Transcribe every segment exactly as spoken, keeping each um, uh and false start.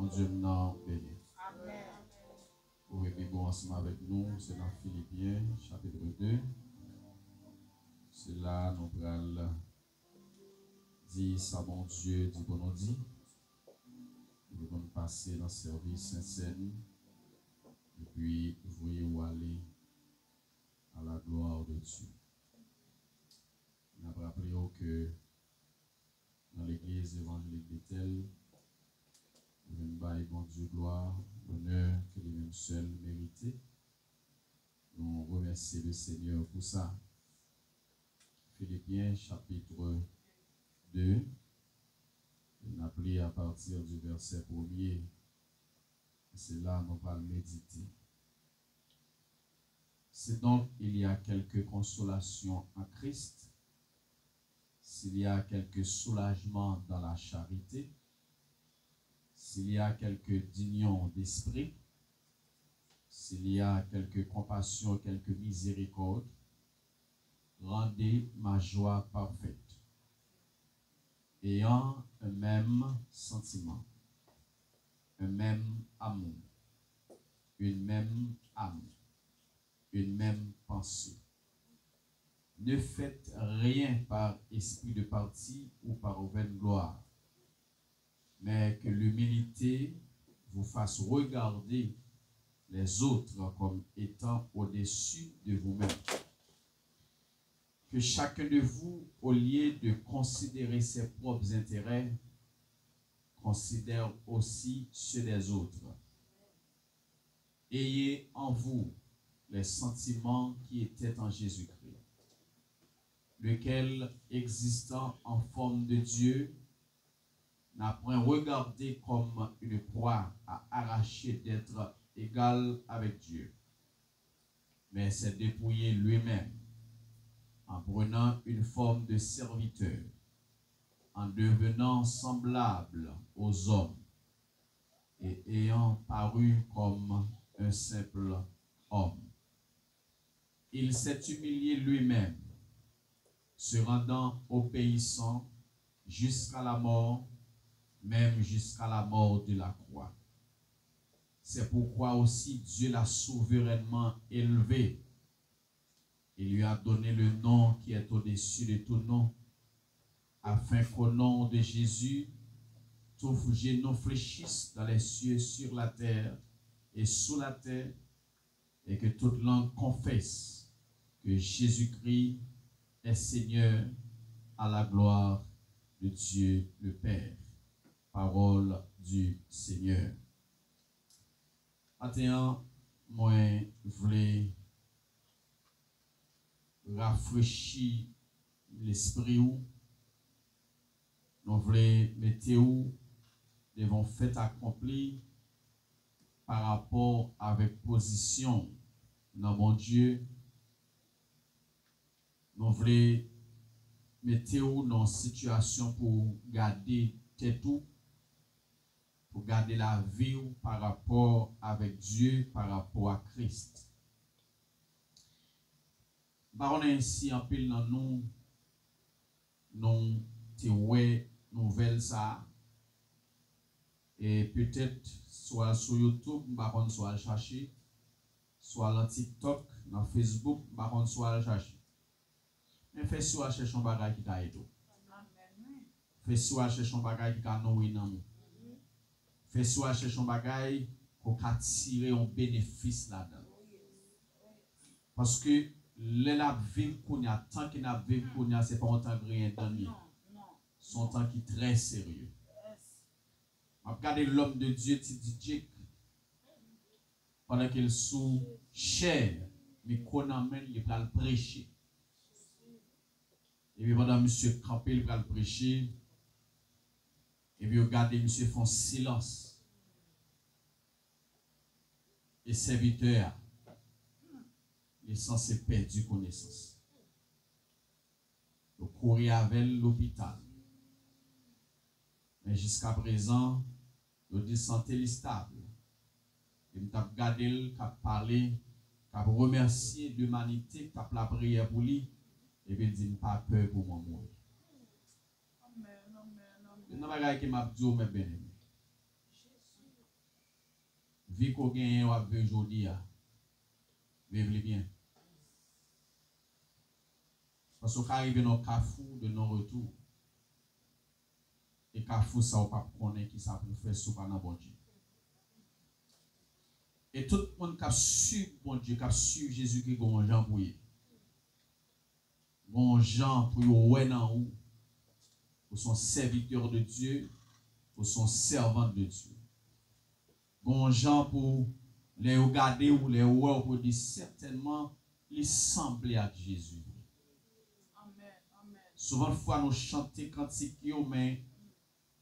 Bondye m nan beni. Ou rete bon ansanm avèk nou, se nan Filipyen, chapit de. Se la nou pral di sa Bondye di pou nou di. Epi pou n pase nan sèvis Sentsèn, epi voye w ale à la gloire de Dieu. N ap raple w ke nan legliz evanjelik Betèl, nou vin bay Bondye glwa, lonè ke li menm sèl merite. Nou remèsye le Senyè pou sa. Filipyen chapit de, n ap li apati di vèsè premye. E se la nou pral medite. Si donc il y a quelque consolation en Christ, s'il y a quelque soulagement dans la charité, s'il y a quelque d'union d'esprit, s'il y a quelque compassion, quelque miséricorde, rendez ma joie parfaite, ayant un même sentiment, un même amour, une même âme, une même pensée. Ne faites rien par esprit de parti ou par vaine gloire, mais que l'humilité vous fasse regarder les autres comme étant au-dessus de vous-même. Que chacun de vous, au lieu de considérer ses propres intérêts, considère aussi ceux des autres. Ayez en vous les sentiments qui étaient en Jésus-Christ, lequel, existant en forme de Dieu, n'a point regardé comme une proie à arracher d'être égal avec Dieu, mais s'est dépouillé lui-même en prenant une forme de serviteur, en devenant semblable aux hommes et ayant paru comme un simple homme. Il s'est humilié lui-même, se rendant obéissant jusqu'à la mort, même jusqu'à la mort de la croix. C'est pourquoi aussi Dieu l'a souverainement élevé et lui a donné le nom qui est au-dessus de tout nom, afin qu'au nom de Jésus, tout genou fléchisse dans les cieux, sur la terre et sous la terre, et que toute langue confesse que Jésus-Christ est Seigneur, à la gloire de Dieu le Père. Parole du Seigneur. Maten an, mwen vle rafrechi lespri w. Nou vle mete w devan fèt akonpli pa rapò avèk pozisyon w nan Bondye. Nou vle mete w nan yon sitiyasyon pou w gade tèt ou, pou w gade lavi w pa rapò avèk Dye, pa rapò a Kris. M pa konnen si anpil nan nou, nou te wè nouvèl sa a. E petèt, si w al sou YouTube, m pa konn si w al chache, si w al nan TikTok, nan Facebook, m pa konn si w al chache. Men fè si w al chèche yon bagay ki ka ede w. Fè si w al chèche yon bagay ki ka nouri nanm ou. Fè si w al chèche yon bagay ke w ka tire yon benefis ladan l. Paske lè n ap viv kounye a, tan ke n ap viv kounye a, se pa yon tan griyen dan li ye. Se yon tan ki trè serye. M ap gade lòm de Dye, T D Jakes, pandan ke l sou chè, mikwo nan men l, li pral preche. Epi pandan misye kanpe, li pral preche, epi yo gade misye fè yon silans. E sèvitè a, li sanse pèdi konesans. Yo kouri avè l lopital. Men jiskaprezan, yo di sante l estab. E m t ap gade l k ap pale, k ap remèsye limanite k t ap lapriyè pou li, epi l di, "M pa pè pou mwen mouri." Youn nan bagay ke m ap di w, mè byeneme, Vi ke w genyen, w ap viv jodi a. Viv li byen. Paske w ka rive nan yon kafou de non retou. E kafou sa, w p ap konnen kisa pou w fè si w pa nan Bondye. E tout moun k ap swiv Bondye, k ap swiv Jezikri, gen yon jan pou ye. Gen yon jan pou yo wè nan ou. Ou se yon sèvitè de Dye, ou se yon sèvant de Dye. Gen yon jan pou lè yo gade w, lè yo wè w, pou yo di sètènman li sanble ak Jezi. Souvan fwa nou chante kantik yo, men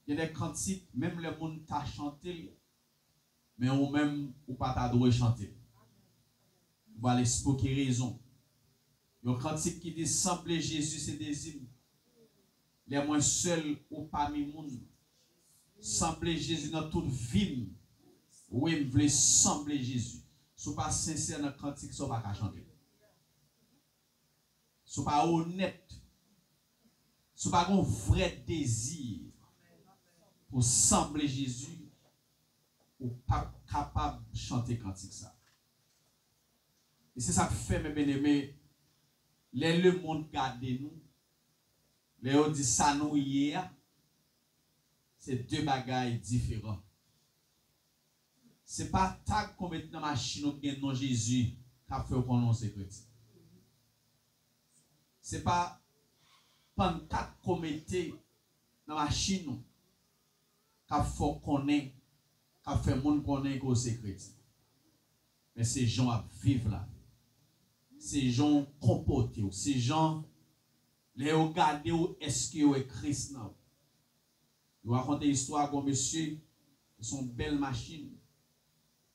gen de kantik, menm lè moun ta chante l, men ou menm, ou pa ta dwe chante l. M pral eksplike rezon. Yon kantik ki di, sanble Jezi se dezi m. Lè mwen sèl ou pami moun. Sanble Jezi nan tout vi m. Wi, m vle sanble Jezi. Si w pa sensè nan kantik sa, w pa ka chante. Si w pa onèt, si w pa gen yon vrè dezi pou sanble Jezi, ou p ap kapab chante kantik sa. E se sa k fè, men byeneme, lè lemonn gade nou, lè yo di sa nou ye a, se de bagay diferan. Se pa tag ke w met nan machin ou ki gen non Jezi k ap fè w konnen w se kretyen. Se pa pannkat ke w mete nan machin ou k ap fè w konnen, k ap fè moun konnen ke w se kretyen. Men se jan w ap viv lavi. Se jan w konpòte w. Se jan, lè yo gade w, èske yo wè Kris nan ou? Yo rakonte istwa, gon mesye, se yon bèl machin.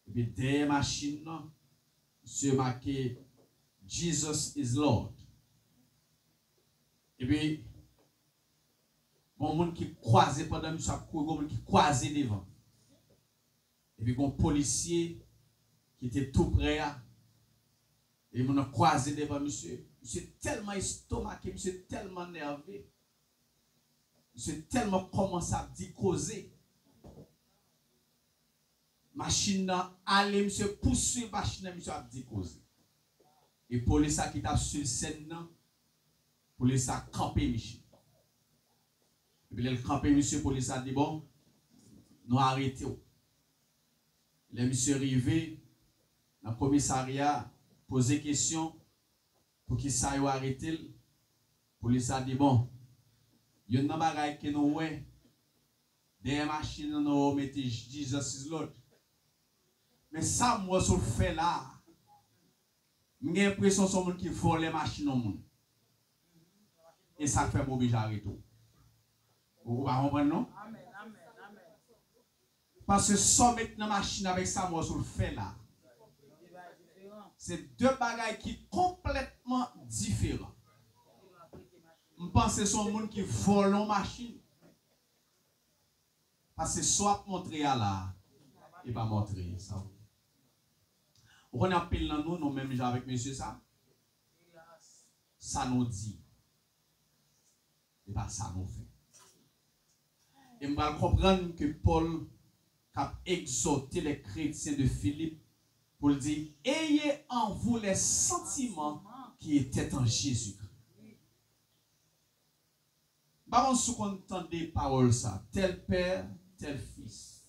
Epi dèyè machin nan, misye make Jesus is Lord. Epi gon moun ki kwaze pandan misye ap kouri, gon moun ki kwaze devan. Epi gon polisye ki te tou prè a, e moun nan kwaze devan misye. Misye tèlman estomake, misye tèlman nève. Misye tèlman kòmanse ap di koze. Machin nan ale, misye pouswiv machin nan, misye ap di koze. E polis la ki t ap swiv sèn nan, polis la kanpe misye. Epi lè l kanpe misye, polis la di, bon, nou arete w. Lè misye rive nan komisarya, poze kesyon, poukisa yo arete l? Polis la di, bon, youn nan bagay ke nou wè, dèyè machin nan nou wè w mete Jesus is Lord. Men sa m wè sou l fè la a, m gen enpresyon se yon moun ki vòlè machin yon moun. E sa k fè m oblije arete w. Ou, ou pa konprann non? Paske sa w met nan machin avèk sa m wè sou l fè la, se de bagay ki konplètman diferan. M panse se yon moun ki vòlè yon machin. Paske sa w ap montre a la, e pa montre sa w ye. Ou konnen anpil nan nou, nou menm jan avèk mesye sa. Sa nou di, e pa sa nou fè. E m pral konprann ke Pòl k ap egzòte les chrétiens de Philippe pou l di, ayez en vous les sentiments qui étaient en Jésus-Christ. M pa konn si w konn tande pawòl sa, tel père, tel fils,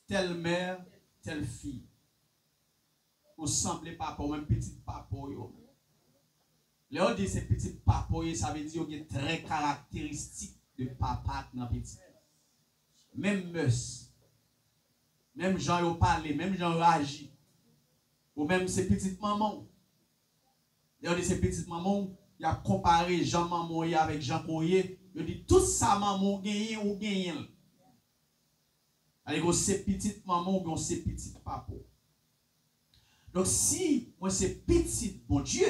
telle mère, telle fille. Ou sanble papa w, menm pitit papa w yo. Lè yo di se pitit papa w ye, sa vle di yo gen trè karakteristik de papa ak nan pitit. Menm mès, menm jan yo pale, menm jan yo aji. Ou menm se pitit manman w. Lè yo di se pitit manman w, y ap konpare jan manman w ye avèk jan ke w ye. Yo di tout sa manman w genyen, ou genyen l. Sa vle di ke w se pitit manman w oubyen w se pitit papa w. Donk, si mwen se pitit Bondye,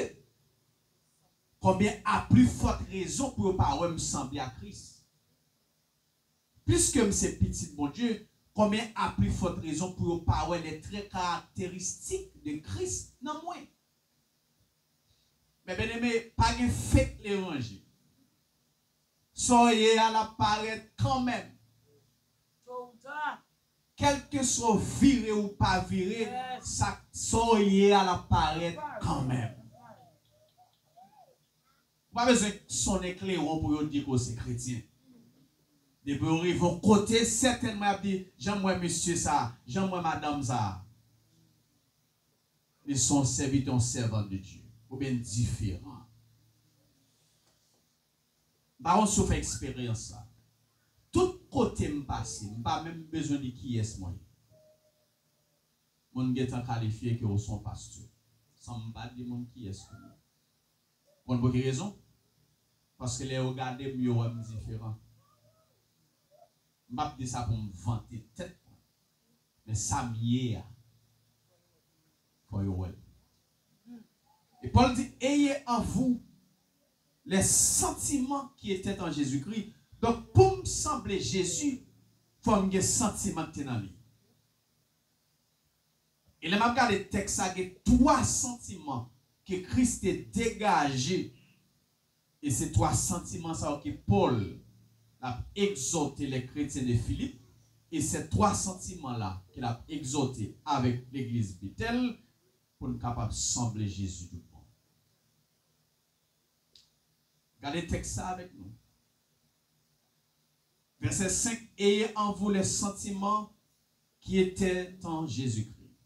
konbyen a pli fòt rezon pou yo pa wè m sanble a Kris? Piske m se pitit Bondye, konbyen a pli fòt rezon pou yo pa wè les traits caractéristiques de Christ nan mwen? Men byeneme, pa gen fake levanjil. Sa w ye a, l ap parèt kanmenm. Kèl Kèlkeswa w vire ou pa vire, sa, sa w ye a, l ap parèt kanmenm. Ou pa bezwen sonnen klewon pou yo di ke w se kretyen. Depi w rive yon kote, sètènman, y ap di, "Jan m wè mesye sa a, jan m wè madanm sa a." Li se yon sèvitè, yon sèvant de Dye. Oubyen diferan. M pa konn si w fè eksperyans sa. Tout kote m pase, m pa menm bezwen di kiyès mwen ye. Moun gentan kalifye ke w se yon pastè. San m pa di moun kiyès ke w ye. Konn pou ki rezon? Paske lè yo gade m, yo wè m diferan. M p ap di sa pou m vante tèt mwen. Men sa m ye a, fò yo wè l. E Pòl di, ayez en vous les sentiments qui étaient en Jésus-Christ. Donk, pou m sanble Jezi, fò m gen santiman ki te nan li. E lè m ap gade tèks sa, gen twa santiman ke Kris te degaje. E se twa santiman sa yo ke Pòl l ap egzòte les chrétiens de Philippe. E se twa santiman la ke l ap egzòte avèk legliz Betèl pou n kapab sanble Jezi tout bon. Gade tèks sa avèk nou. Verset cinq, ayez en vous les sentiments qui étaient en Jésus-Christ,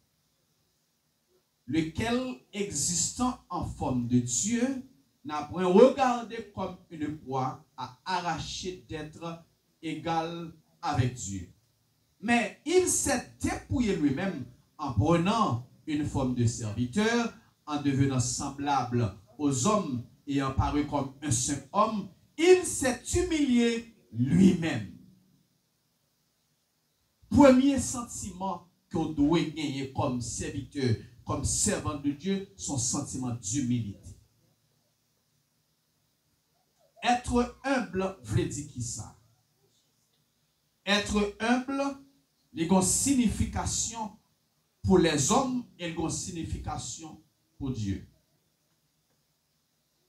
lequel, existant en forme de Dieu, n'a point regardé comme une proie à arracher d'être égal avec Dieu. Mais il s'est dépouillé lui-même en prenant une forme de serviteur, en devenant semblable aux hommes et en paru comme un simple homme, il s'est humilié lui-même. Premye santiman ke w dwe genyen kòm sèvitè, kòm sèvant de Dieu, se yon santiman d'humilité. Être humble vle di kisa? Être humble, li gon sinifikasyon pou lèzòm e li gon sinifikasyon pou Dye.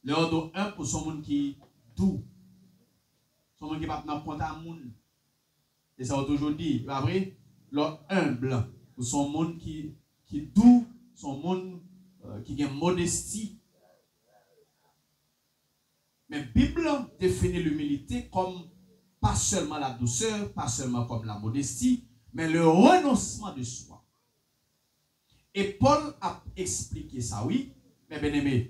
Lè yo di w humble, ou se yon moun ki dou. Se yon moun ki p ap nan kont a moun. E sa yo toujou di, e pa vre? Lè w humble, ou se yon moun ki, ki dou, se yon moun, euh, ki gen modesti. Men Bib la defini limilite kòm pa sèlman la dousè, pa sèlman kòm la modesti, men le renoncement de soi. E Pòl ap eksplike sa, wi, mes bien-aimés,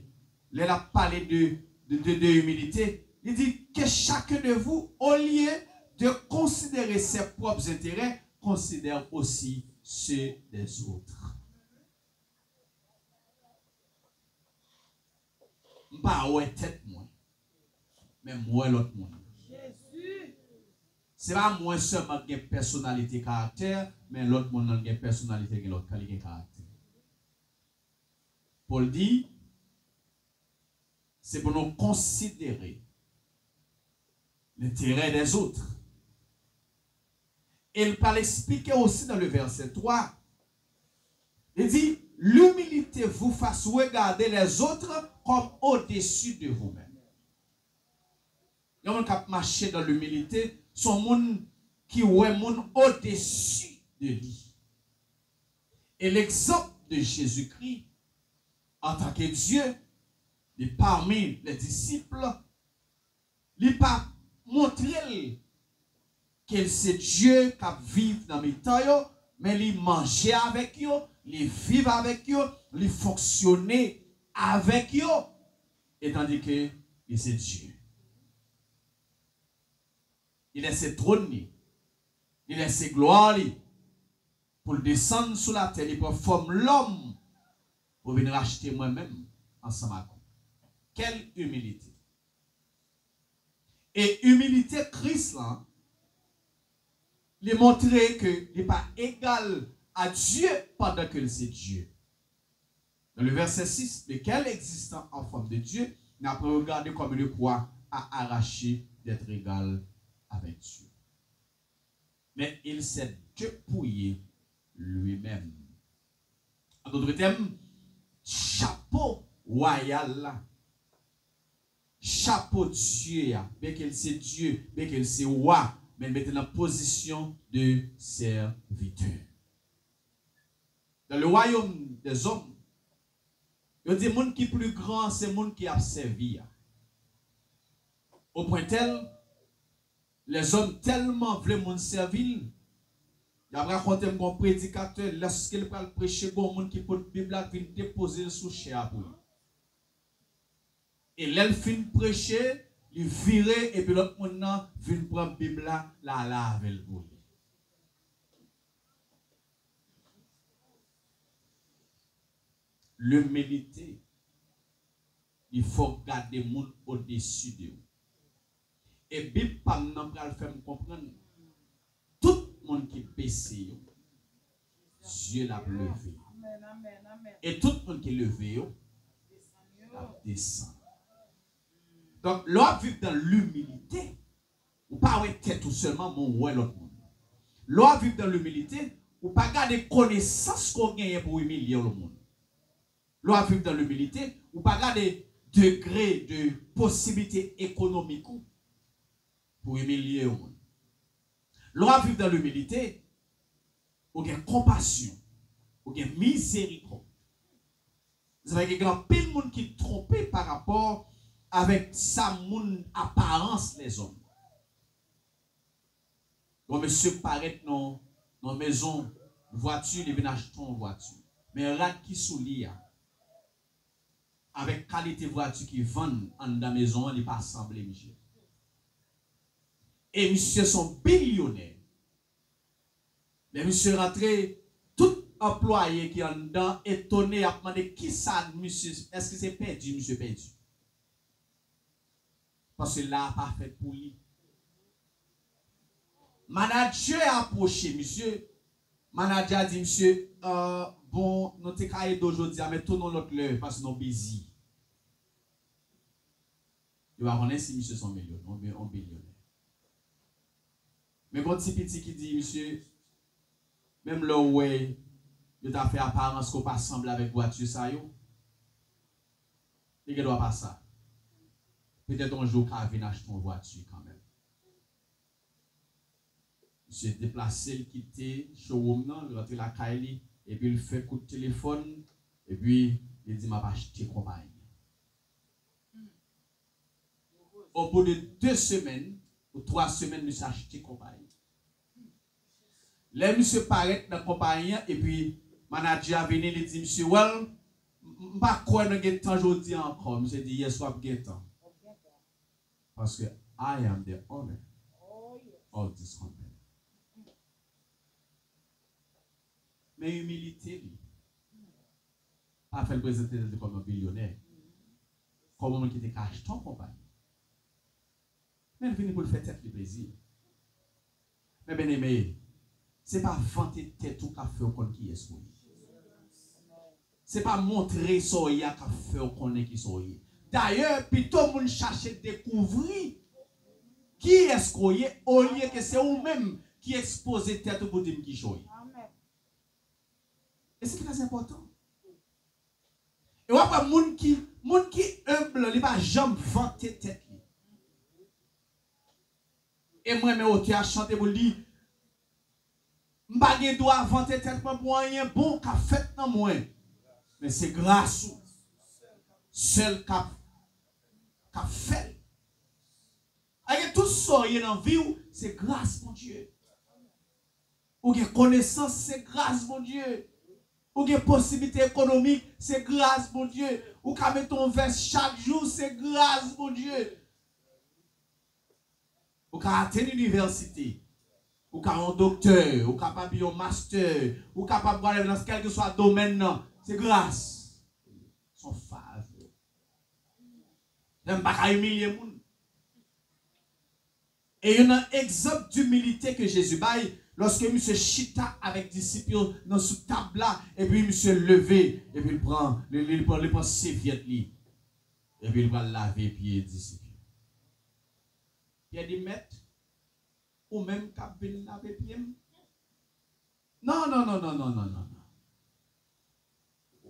lè l ap pale de, de, de, de imilite, li di, que chacun de vous, au lieu de considérer ses propres intérêts, considère aussi ceux des autres. M pa wè tèt mwen, men m wè lòt moun. Se pa mwen sèlman ki gen pèsonalite, karaktè, men lòt moun nan gen pèsonalite, gen lòt, li gen karaktè. Pòl di, se pou nou konsidere l'intérêt des autres. E l pral eksplike osi dans le verset trois, li di, l'humilité vous fasse regarder les autres comme au-dessus de vous-même. Yon moun k ap mache dans l'humilité, se yon moun ki wè moun odesi de li. E l'exemple de Jésus-Christ, en tant que Dieu, li parmi les disciples, li pa montre l ke l se Dye k ap viv nan mitan yo, men li manje avèk yo, li viv avèk yo, li fonksyone avèk yo, etandike li se Dye. Li lèse twòn li, li lèse glwa li, pou l desann sou latè, li pran fòm lòm pou vin rachte mwen menm ansanm ak ou. Quelle humilité! E imilite Kris lan, li montre ke li pa egal a Dye pandan ke l se Dye. Dans le verset six, lequel existant en forme de Dieu n'a point regardé comme une proie à arracher d'être égal avec Dieu. Mais il s'est dépouillé lui-même. En d'autres termes, chapo wayal la, chapo Dye a, byenke l se Dye, byenke l se wa, men l mete nan pozisyon de sèvitè. Dans le royaume des hommes, yo di moun ki pli gran se moun ki ap sèvi a. Au point tel, lèzòm tèlman vle moun sèvi l, y ap rakonte m gon predikatè, lèske l pral preche, gon moun ki pot Bib la k vin depoze l sou chè a pou li. E lè l fin preche, li vire epi lòt moun nan vin pran Bib la, l ale avè l pou li. Limilite, li fè w gade moun odesi de ou. E Bib pa m nan pral fè m konprann, tout moun ki bese yo, Dye l ap leve. E tout moun ki leve yo, l ap desann. Donk, lè w ap viv dan limilite, ou pa wè tèt ou sèlman, men ou wè lòt moun. Lè w ap viv dan limilite, ou pa gade konesans ke w genyen pou w imilye yon moun. Lè w ap viv dan limilite, ou pa gade degre de posiblite ekonomik ou pou w imilye yon moun. Lè w ap viv dan limilite, ou gen konpasyon, ou gen mizerikòd. Sa vle di gen anpil moun ki twonpe pa rapò avèk sa moun, aparans lèzòm. Yon mesye parèt nan, nan mezon vwati, li vin achte yon vwati. Men rad ki sou li a, avèk kalite vwati ki vann anndan mezon an, li pa sanble misye. E misye se yon bilyonè. Lè misye rantre, tout anplwaye ki anndan etone, y ap mande kisa misye, èske se pèdi misye pèdi. Paske la a pa fèt pou li. Manadjè a apwoche misye. Manadjè a di misye, "Ah, bon, nou te ka ede w jodi a, men tounen yon lòt lè, paske nou bizi." Yo pa konnen si misye se yon milyon-, yon bi-, yon bilyonè. Men gon ti piti ki di misye, menm lè w wè yo ta fè aparans ke w pa sanble avèk vwati sa yo, li gen dwa pa sa. Petèt yon jou w ka vin achte yon vwati kanmenm. Misye deplase, l kite showroom nan, l rantre lakay li, epi l fè kout telefòn, epi li di, "M ap achte konpayi." Au bout de de semèn ou twa semèn, misye achte konpayi. Lè misye parèt nan konpayi an, epi manadjè a vini, li di misye, "Well, m, m pa kwè nou gen tan jodi a ankò." Misye di, "Yes, w ap gen tan." Paske I am the owner of this company. Men imilite li pa fè l prezante tèt li kòm yon bilyonè, kòm yon moun ki te ka achte yon konpayi. Men l vini pou l fè tèt li plezi. Men byeneme, se pa vante tèt ou k ap fè w konn kiyès ou ye. Se pa montre sa w ye a k ap fè w konnen kisa w ye. Dayè, pito moun chache dekouvri kiyès ke w ye, olye ke se ou menm ki ekspoze tèt ou pou di m kisa w ye. E se trè enpòtan. E w ap wè moun ki, moun ki enb, li pa janm vante tèt li. E mwen, men otè a chante pou l di, "M pa gen dwa vante tèt mwen pou anyen bon k ap fèt nan mwen. Men se gras ou sèl k ap, k ap fè l." Alò, tout sa w ye nan vi w, se gras Bondye. Ou gen konesans, se gras Bondye. Ou gen posiblite ekonomik, se gras Bondye. Ou ka mete yon vès chak jou, se gras Bondye. Ou ka atenn inivèsite. Ou ka yon doktè, ou kapab yon mastè, ou kapab pral nan kèlkeswa domèn nan. Se gras. Se yon favè. Lè m pa ka imilye moun. E youn nan egzanp dimilite ke Jezi bay, lòske misye chita avèk disip yo nan sou tab la, epi misye leve, epi l pran, li, li, li pran, li pran sèvyèt li, epi l pral lave pye disip yo. Pyè di, "Mèt, ou menm k ap vin lave pye m?" Non, non, non, non, non, non, non, non.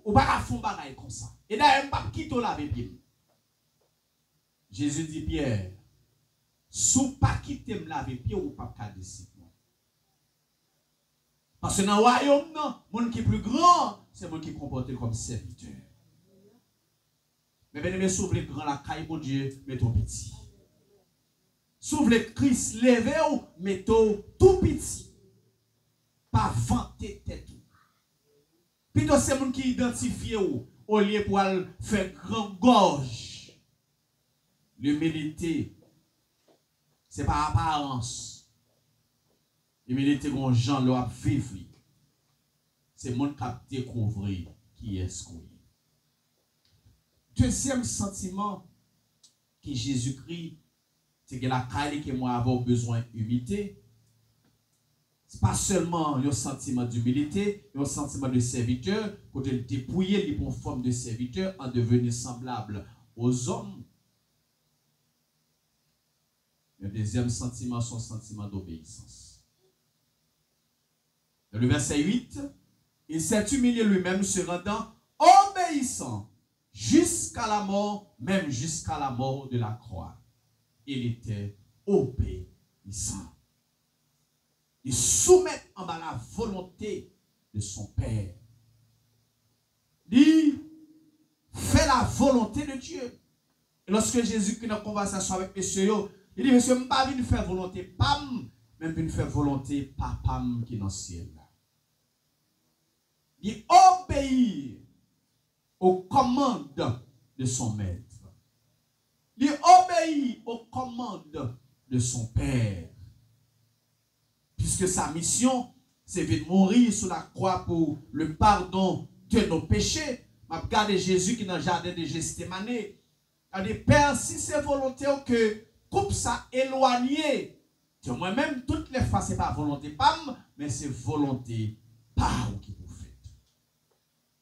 Ou pa ka fè yon bagay konsa. E dayè, m p ap kite w lave pye m. Jezi di Pyè, "Si w pa kite m lave pye w, ou p ap ka disip mwen." Paske nan wayòm nan, moun ki pi gran, se moun ki konpòte l kòm sèvitè. Men byeneme, si w vle gran lakay Bondye, mete w piti. Si w vle Kris leve w, mete w tou piti. Pa vante tèt ou. Pito se moun ki idantifye w, olye pou al fè gran gòj. Imilite, se pa aparans. Imilite gon jan lè w ap viv li. Se moun k ap dekouvri kiyès ke w ye. Dezyèm santiman ke Jezikri te gen lakay li, ke mwen avè w bezwen imite, se pa sèlman yon santiman dimilite, yon santiman de sèvitè, kote l depouye li pou yon fòm de sèvitè en devenir semblable aux hommes. Yon dezyèm santiman, se yon santiman dobeyisans. Dans le verset huit, il s'est humilié lui-même, se rendant obéissant jusqu'à la mort, même jusqu'à la mort de la croix. Il était obéissant. Li soumèt anba la volonté de son Père. Li fè la volonté de Dieu. E lòske Jezi ki nan konvèsasyon avèk mesye yo, li di, "Mesye, m pa vin fè volonte pa m, men m vin fè volonte Papa m ki nan syèl la." Li obeyi aux commandes de son maître. Li obeyi aux commandes de son Père. Puisque sa mission, se vin mouri sou lakwa pou le pardon de nos péchés. M ap gade Jezi ki nan jaden de Jetsemane. Li di, "Pè, si se volonte w ke koup sa elwanye de mwen menm, tout lè fwa se pa volonte pa m, men se volonte pa w ki pou fèt."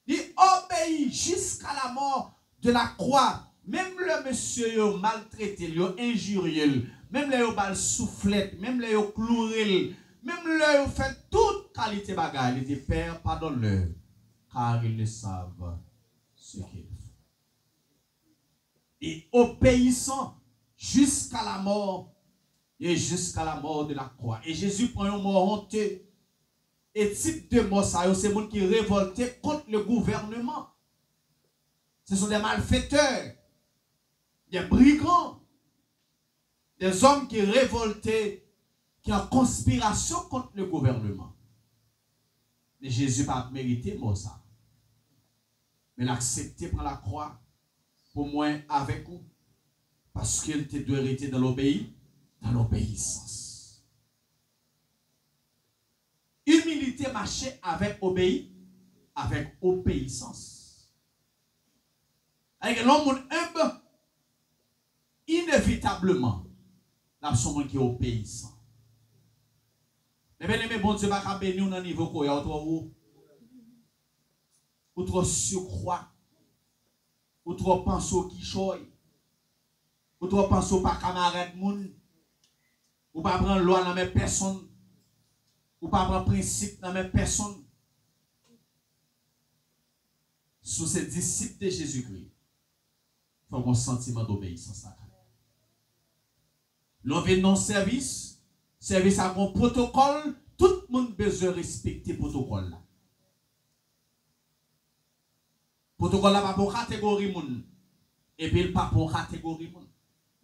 Li obeyi jusqu'à la mort de la croix. Menm lè mesye yo maltrete l, yo enjirye l, menm lè yo ba l souflèt, menm lè yo kloure l, menm lè yo fè tout kalite bagay, li di, "Père, pardonne-leur, car ils ne savent ce qu'ils font." Et obéissant jusqu'à la mort, et jusqu'à la mort de la croix. E Jezi pran yon mò onte. E tip de mò sa yo, se moun ki revòlte kont le gouvernement. Ce sont des malfaiteurs, des brigands, des hommes qui révoltent, qui en conspiration contre le gouvernement. Men Jezi pa merite mò sa. Men l aksepte pran lakwa pou mwen avèk ou, paske l te dwe rete dans l'obéi-, dans l'obéissance. Imilite mache avèk obeyi, avèk obeyisans. Sa vle di, lè yon moun enb, inevitableman, l ap se yon moun ki obeyisan. Men byeneme, Bondye pa ka beni w nan nivo koya, ou twò wo. Ou twò sikrwa. Ou twò panse w kichòy. Ou twò panse w pa kamarad moun. Ou pa pran lwa nan men pèsonn. Ou pa pran prensip nan men pèsonn. Si w se disip de Jezikri, fò w gen yon santiman dobeyisans lakay ou. Lè w vin nan yon sèvis, sèvis la gen yon pwotokòl, tout moun bezwen respekte pwotokòl la. Pwotokòl la pa pou yon kategori moun, epi l pa pou yon kategori moun.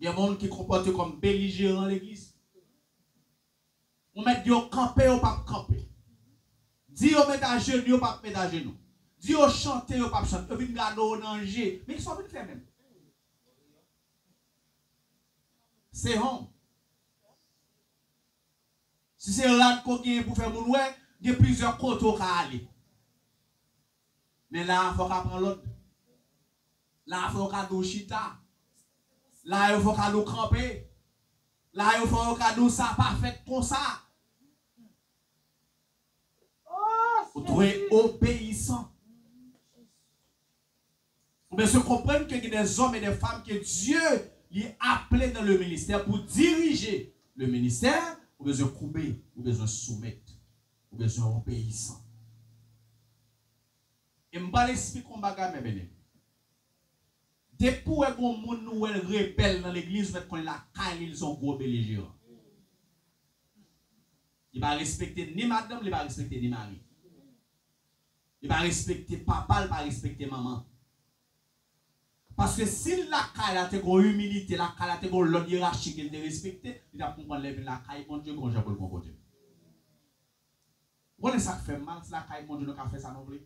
Gen moun ki konpòte kòm belijeran legliz. Ou mèt di yo kanpe, yo p ap kanpe. Di yo met ajenou, yo p ap met ajenou. Di yo chante, yo p ap chante. Yo vin gade w nan je. Men kisa w vin fè menm? Se honm. Si se rad ke w genyen pou fè moun wè, gen plizyè kote w ka ale. Men la a, fò w ka pran lòd. La a, fò yo ka di w chita. La a, yo fò yo ka di w kanpe. La a, yo fò yo ka di w sa pa fèt konsa. Ou dwe obeyisan. Ou bezwen konprann ke gen des hommes et des femmes que Dieu li aple dans le ministère pou dirije le ministère, ou bezwen koube, ou bezwen soumèt, ou bezwen obeyisan. E m pral esplike yon bagay, men byeneme. Depi w wè gon moun nou wè l rebèl nan legliz, ou mèt konnen lakay li, li se yon gwo belijeran. Li pa respekte ni madanm, li pa respekte ni mari. Li pa respekte papa, li pa respekte manman. Paske si lakay la te gon imilite, lakay la te gon lòd yerachi ke l te respekte, li t ap konprann lè vin lakay Bondye gon jan pou l gon kote. Ou konnen sa k fè m mal, se lakay Bondye nou ka fè sa nou vle.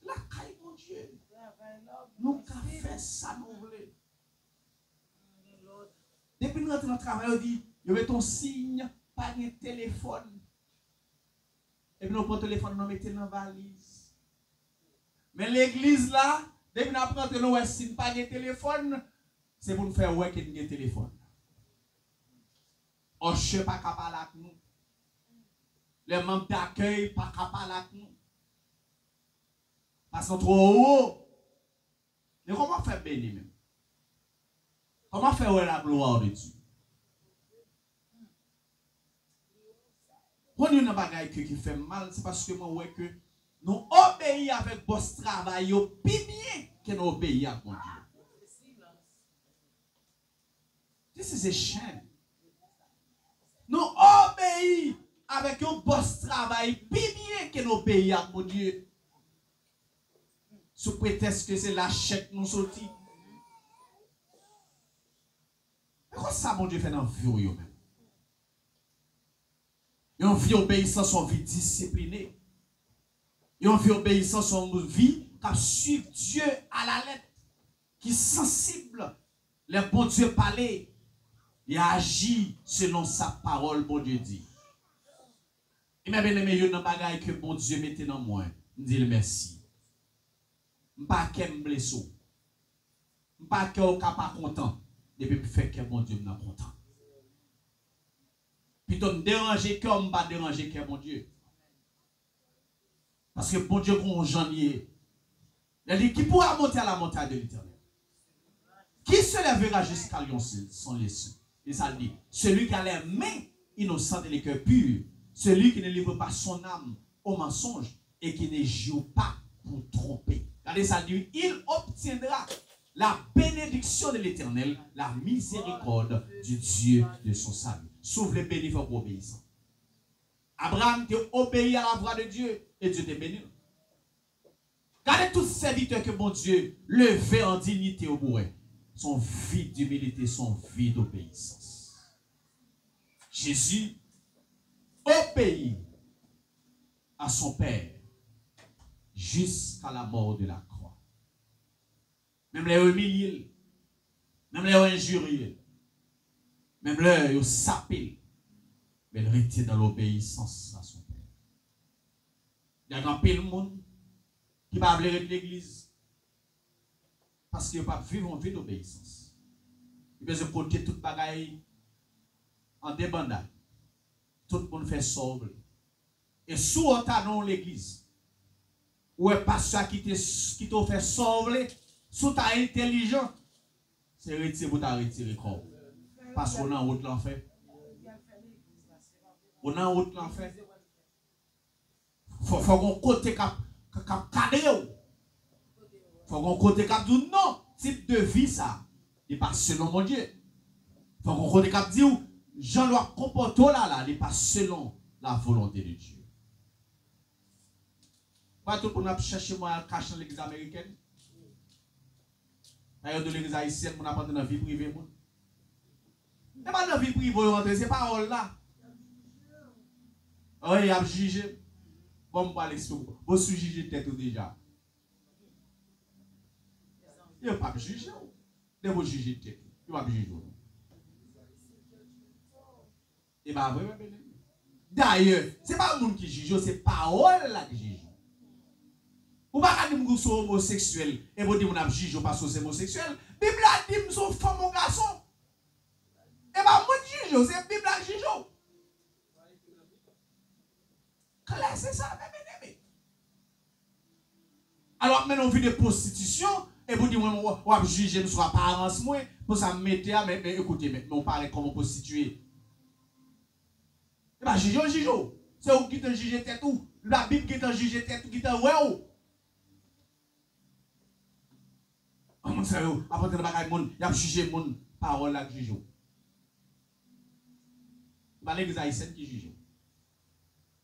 Lakay Bondye, nou ka fè sa nou vle. Depi n rantre nan travay, yo di, yo mete yon siy, pa gen telefòn. Epi nou pran telefòn, nou mete l nan valiz. Men legliz la, depi n ap rantre, nou wè si n pa gen telefòn, se pou n fè wè ke n gen telefòn. Usher pa ka pale ak nou. Lè manm dakèy pa ka pale ak nou. Paske nou twò wo. Men kòman w fè beni menm? Kòman w fè wè la gloire de Dieu? Konn youn nan bagay ke ki fè m mal, se paske mwen wè ke nou obeyi avèk bòs travay yo pi byen ke nou obeyi ak Bondye. This is a shame. Nou obeyi avèk yon bòs travay pi byen ke nou obeyi ak Bondye. Sou pretèks ke se la chèk nou soti. Men konsa Bondye fè nan vi w yo menm. Yon vi obeyisans, yon vi disipline. Yon vi obeyisans, yon vi k ap swiv Dye alalèt, ki sansib lè Bondye pale, li aji selon sa pawòl Bondye di. E men byeneme, youn nan bagay ke Bondye mete nan mwen, m di l mèsi. M pa kè m blese w. M pa kè w ka pa kontan depi m fè kè Bondye m nan kontan. Pito m deranje kè w, m pa deranje kè Bondye. Paske Bondye gon yon jan l ye. Lè li ki pourra monter à la montagne de l'Éternel? Qui s'élèvera jusqu'à lui son lieu saint? E sa l di, celui qui a les mains innocentes et le cœur pur, celui qui ne livre pas son âme au mensonge et qui ne jure pas pour tromper. Gade sa l di, il obtiendra la bénédiction de l'Éternel, la miséricorde du Dieu de son salut. Si w vle beni, fòk w obeyisan. Abraham te obeyi a la vwa de Dye e Dye te beni l. Gade tout sèvitè ke Bondye leve an diyite yo pou wè. Se yon vi dimilite, se yon vi dobeyisans. Jezi obeyi a son Pè jiska la mò de la kwa. Menm lè yo imilye l, menm lè yo enjirye l, menm lè yo sape l, men l rete nan lobeyisans a son Pè. Gen anpil moun ki pa vle ret legliz paske yo p ap viv yon vi dobeyisans. Yo bezwen kote tout bagay an debandad. Tout moun fè sa yo vle. E si w antre nan yon legliz, ou wè pastè a kite, kite w fè sa w vle, si w ta entèlijan, se retire pou w ta retire kò w. Paske w nan wout lanfè. Ou nan wout lanfè. Fò, fò gon kote k ap, k ap kadre w. Fò gon kote k ap di w non, tip de vi sa, li pa selon Bondye. Fò gon kote k ap di w, jan w ap konpòte w la la, li pa selon la volonté de Dieu. Pa tout moun ap chèche mwen al kache nan legliz amerikèn. Sa yo di legliz ayisyèn, moun ap antre nan vi prive moun. Se pa nan vi prive yo antre, se pawòl la. Wi, y ap jije. Bon, m pral eksplike w. Bon, si w jije tèt ou deja. Yo p ap jije w. Depi w jije tèt ou, yo p ap jije w non. E pa vre, mwen beni. Dayè, se pa moun ki jije w, se pawòl la ki jije w. Ou pa ka di m ke w se omoseksyèl, epi w di moun ap jije w paske w se omoseksyèl. Bib la di m se yon fanm ou gason. E pa mwen ki jije w, se Bib la ki jije w. Klè se sa, men byeneme. Alò, w ap mennen yon vi de pwostitisyon, epi w di mwen, w, w ap jije m sou aparans mwen, pou sa m mete a, men, men ekoute, men, men w parèt kòm yon pwostitiye. E pa jije w jije w. Se ou ki gentan jije tèt ou. Labib gentan jije tèt ou, gentan wè w. An, moun sa yo ap antre nan bagay moun, y ap jije moun, pawòl la k jije w. Pa legliz ayisyèn ki jije w.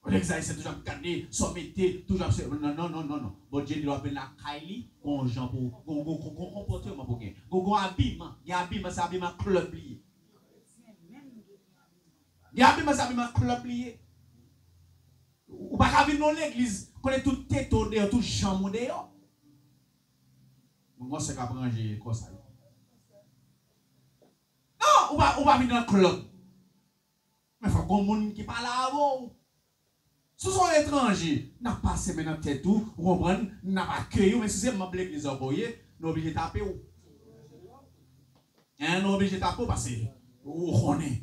Legliz ayisyen toujou ap gade sa w mete, toujou ap se, non, non, non, non, non. Bondye di w ap vin lakay li, gon jan pou, gon, gon, gon, gon konpòteman pou gen. Gon, gon abiman. Gen abiman, se abiman klèb li ye. Gen abiman, se abiman klèb li ye. Ou pa ka vin nan legliz, konnen tout tete w deyò, tout janm ou deyò. Mwen gon sè k ap ranje kò sa yo. Non, ou pa, ou pa vin nan klèb. Men fòk gon moun ki pale avè w. Si w se yon etranje, n ap pase men nan tèt ou, ou konprann, n ap akeyi w, men si se manm legliz ankò w ye, nou oblije tape w. Hein, nou oblije tape w paske ou konnen.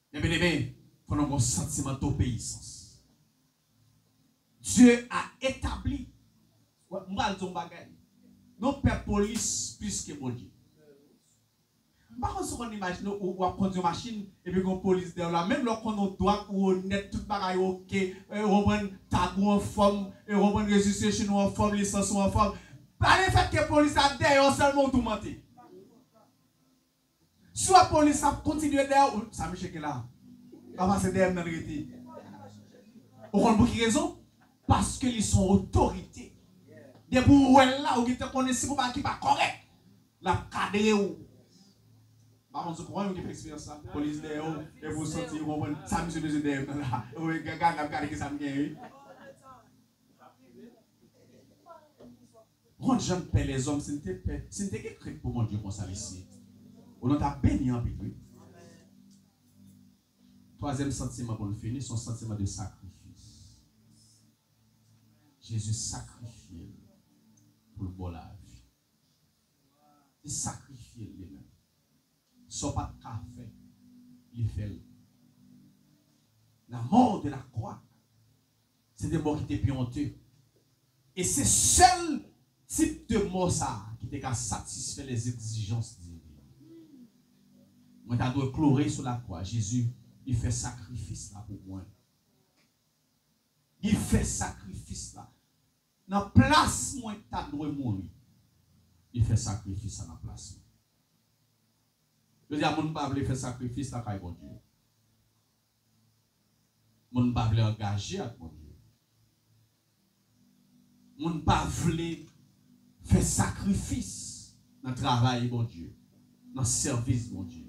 Ebyen, ebyen, fò nou gen yon santiman dopeyisans. Dieu a établi. M pral di yon bagay. Nou pè polis plis ke Bondye. M pa konn si w konn imajine w, w ap kondui yon machin, epi gen yon polis dèyè w la. Menm lè w konn yon dwat ou onèt, tout bagay oke, e, ou konprann tag ou anfòm, e, ou konprann registration ou anfòm, lisans ou anfòm. Pa lefètke polis la dèyè w sèlman ou toumante. Si w wè polis la ap kontinye dèyè w, sa misye gen la? Pa pase dèyè m nan l rete. Ou konn pou ki rezon? Paske li se yon otorite. Depi w wè l la, ou gentan konnen si gon bagay ki pa kòrèk, l ap kadre w. M pa konn si w konn, ou gen eksperyans sa. Polis dèyè w, epi w santi, ou konprann, sa misye bezwen dèyè m nan la. Ou gade, ap gade ki sa m gen, wi. Gon jan n pè lèzòm, si n te pè, si n te gen krent pou Bondye konsa, mesye, ou nou t ap beni anpil, wi. Twazyèm santiman pou n fini, se yon santiman de sakrifis. Jezi sakrifye l pou l ba w lavi. Li sakrifye l li menm. Sa w pa t ka fè, li fè l. La mort de la croix, se te mò ki te pi onte. E se sèl tip de mò sa a ki te ka satisfè les exigences divines. Mwen ta dwe klore sou lakwa. Jezi, li fè sakrifis la pou mwen. Li fè sakrifis la. Nan plas mwen ta dwe mouri. Li fè sakrifis la nan plas mwen. Jodi a, moun pa vle fè sakrifis lakay Bondye. Moun pa vle angaje ak Bondye. Moun pa vle fè sakrifis nan travay Bondye, nan sèvis Bondye.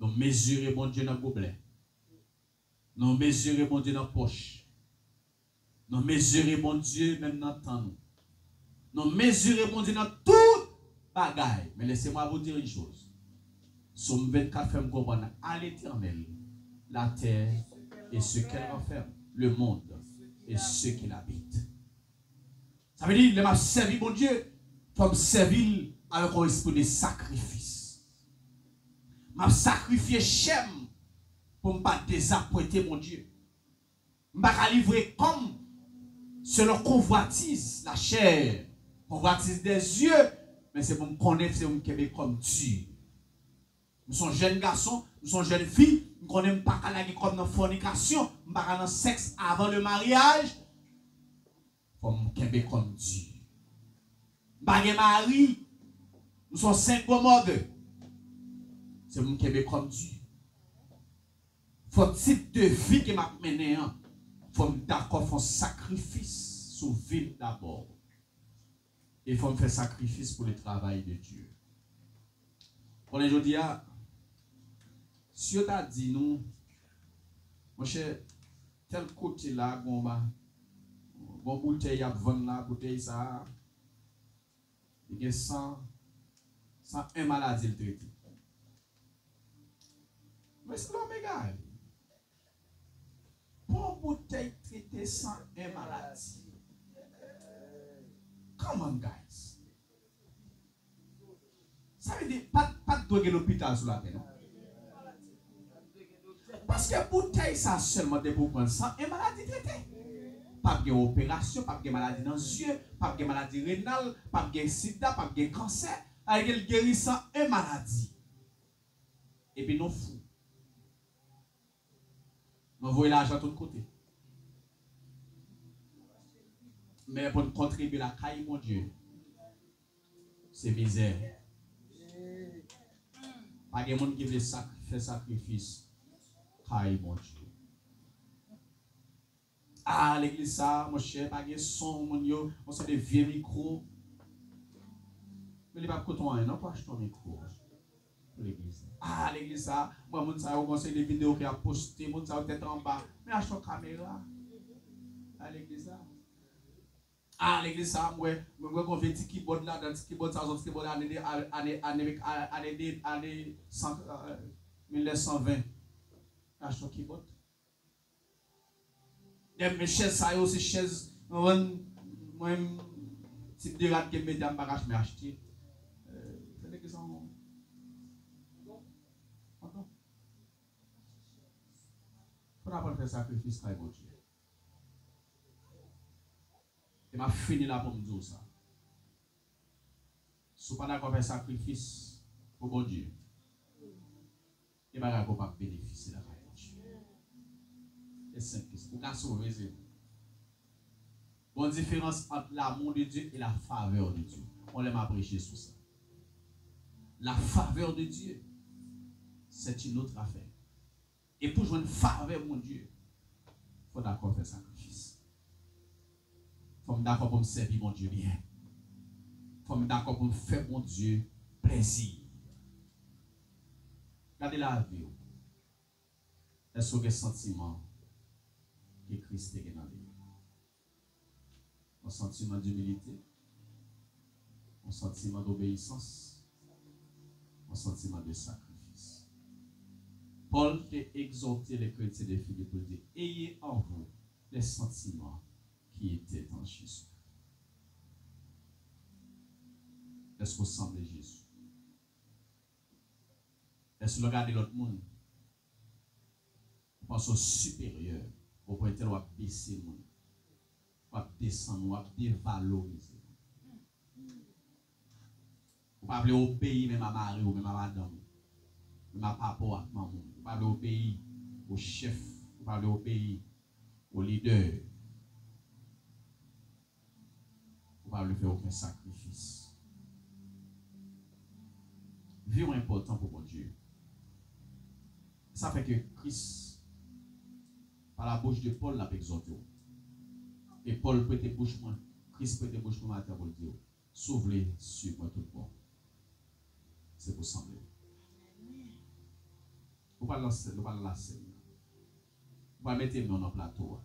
Nou mezire Bondye nan goblè. Nou mezire Bondye nan pòch. Nou mezire Bondye menm nan tan nou. Nou mezire Bondye nan tout bagay. Men laissez-moi vous dire une chose. Sòm vennkat fè m konprann, à l'Éternel, la terre et ce qu'elle renferme, le monde et ceux qui l'habitent. Sa vle di, lè m ap sèvi Bondye, fò m sèvi l avèk yon espri de sakrifis. M ap sakrifye chè m pou m pa dezapwente Bondye. M pa ka livre kò m selon konvwatiz lachè, konvwatiz dèzye, men se pou m konnen, se pou m kenbe kò m di. M se yon jèn gason, m se yon jèn fi, m konnen m pa ka lage kò m nan fònikasyon, m pa ka nan sèks avan le maryaj. Fò m kenbe kò m di. M pa gen mari, m se yon single mother. Se pou m kenbe kò m di. Fò tip de vi ke m ap mennen an, fò m dakò fè yon sakrifis sou vi m dabò. E fò m fè sakrifis pou le travay de Dye. Konnen jodi a, si yo ta di nou, monchè, tèl kote la, gon ba, gon boutèy y ap vann la, boutèy sa a, li gen san, san en maladi l trete. Men se lòm egare. Bon boutèy trete san en maladi. Come on, guys. Sa vle di, pa, pa t dwe gen lopital sou latè, non? Paske boutèy sa sèlman te pou pran san en maladi trete. P ap gen operasyon, p ap gen maladi nan zye, p ap gen maladi renal, p ap gen sida, p ap gen kansè. Sa vle di l geri san en maladi. Epi nou fou. Nou voye lajan tout kote. Men pou n kontribye lakay Bondye, se mizè. Pa gen moun ki vle sak- fè sakrifis kay Bondye. A, legliz sa, monchè, pa gen son, moun yo, yon seri de vye mikwo. Men li p ap koute w anyen, non, pou achte yon mikwo pou legliz la. A, legliz sa, mwen, moun sa yo, gon seri de videyo ki ap poste, moun sa yo tèt anba. Men achte yon kamera. A, legliz sa. A, legliz sa, mwen, mwen, mwen, gon vye ti kibòd ladan, ti kibòd sa, yon ti kibòd ane de, ane, ane, ane, ane de, ane san, euh, mil nèf san ven. Achte yon kibòd. Dèyè, men chèz sa yo, se chèz, mwen, mwen, tip de rad ke m mete a, m pa ka achte, men achte. Euh, se nèg ki san, antan. Fò n aprann fè sakrifis kay Bondye. E m ap fini la pou m di w sa. Si w pa dakò fè sakrifis pou Bondye, gen bagay ke w p ap benefisye lakay Bondye. Se senp ke sa. Ou ka sove, se vre. Gon diferans ant l'amour de Dieu et la faveur de Dieu. On lè m ap preche sou sa. La faveur de Dieu, c'est une autre affaire. E pou jwenn favè Bondye, fò w dakò fè sakrifis. Fò m dakò pou m sèvi Bondye byen. Fò m dakò pou m fè Bondye plezi. Gade lavi w. Èske w gen santiman ke Kris te gen nan li? Yon santiman dimilite, yon santiman dobeyisans, yon santiman de sakrifis. Pòl te egzòte les chrétiens de Philippe pou l di, ayez en vous les sentiments qui étaient en Jésus. Èske w sanble Jezi? Èske lè w gade lòt moun, ou panse w siperyè, ou pran entèl w ap bese moun, w ap desann, w ap devalorize moun. Ou pa vle obeyi menm a mari w, menm a madanm ou, menm a papa w ak manman w. Ou pa vle obeyi o chèf, ou pa vle obeyi o lidè. Ou pa vle fè okenn sakrifis. Vi w enpòtan pou Bondye. Sa fè ke Kris, pa la bouch de Pòl, l ap egzòte w. E Pòl prete bouch mwen, Kris prete bouch mwen maten pou l di w, si w vle swiv mwen tout bon, se pou w sanble. Ou pral nan sèn, ou pral nan lasèn nan. Ou pral mete men w nan plato a.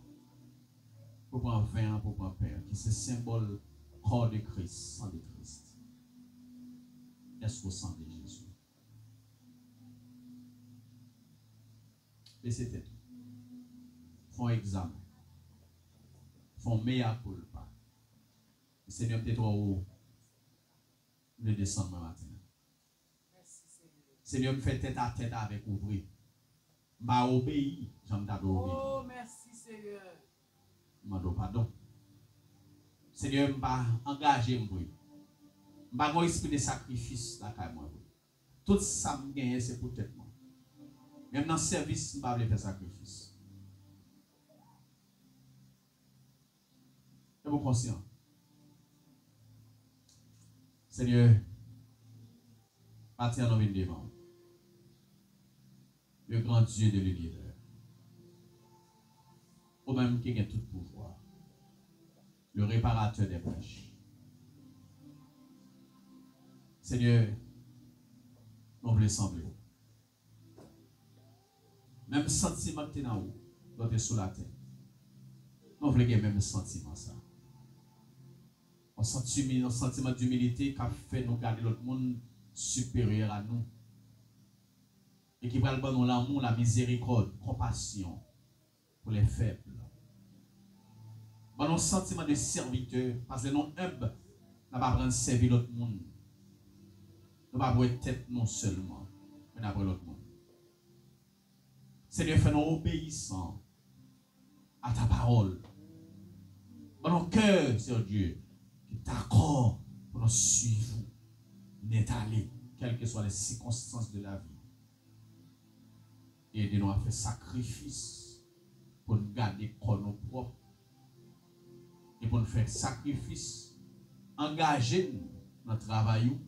Pou pran ven an, pou pran pen an, ki se senbòl kò de Kris, san de Kris. Èske w sanble Jezi? Bese tèt ou. Fè yon egzamen. Fè yon mea culpa. Senyè, m te twò wo. M vle desann mwen maten an. Senyè, m fè tèt a tèt avèk ou vre. M pa obeyi jan m ta dwe obeyi. Oh, mèsi, Senyè. M mande w padon. Senyè, m pa angaje m vre. M pa gen espri de sakrifis lakay mwen vre. Tout sa m genyen, se pou tèt mwen. Menm nan sèvis, m pa vle fè sakrifis. Fè mwen konsyan. Senyè, maten an nou vin devan w. Le grand Dieu de l'univers. Ou menm ki gen tout pouvwa. Le réparateur des brèches. Senyè, nou vle sanble w. Menm santiman ki te nan ou lè w te sou latè. Nou vle gen menm santiman sa. Yon santiman, yon santiman dimilite k ap fè nou gade lòt moun siperyè a nou. E ki pral ban nou lanmou, la mizerikòd, konpasyon pou lè fèb. Ban nou santiman de sèvitè, paske lè nou enb, n ap aprann sèvi lòt moun. Nou p ap wè tèt nou sèlman, men n ap wè lòt moun. Senyè, fè nou obeyisan à ta parole. Ban nou kè, Seyè Dye, ki dakò pou nou swiv ou nèt ale, kèlkeswa les circonstances de la vie. Ede nou a fè sakrifis pou n gade kò nou pwòp e pou n fè sakrifis, angaje n nan travay ou,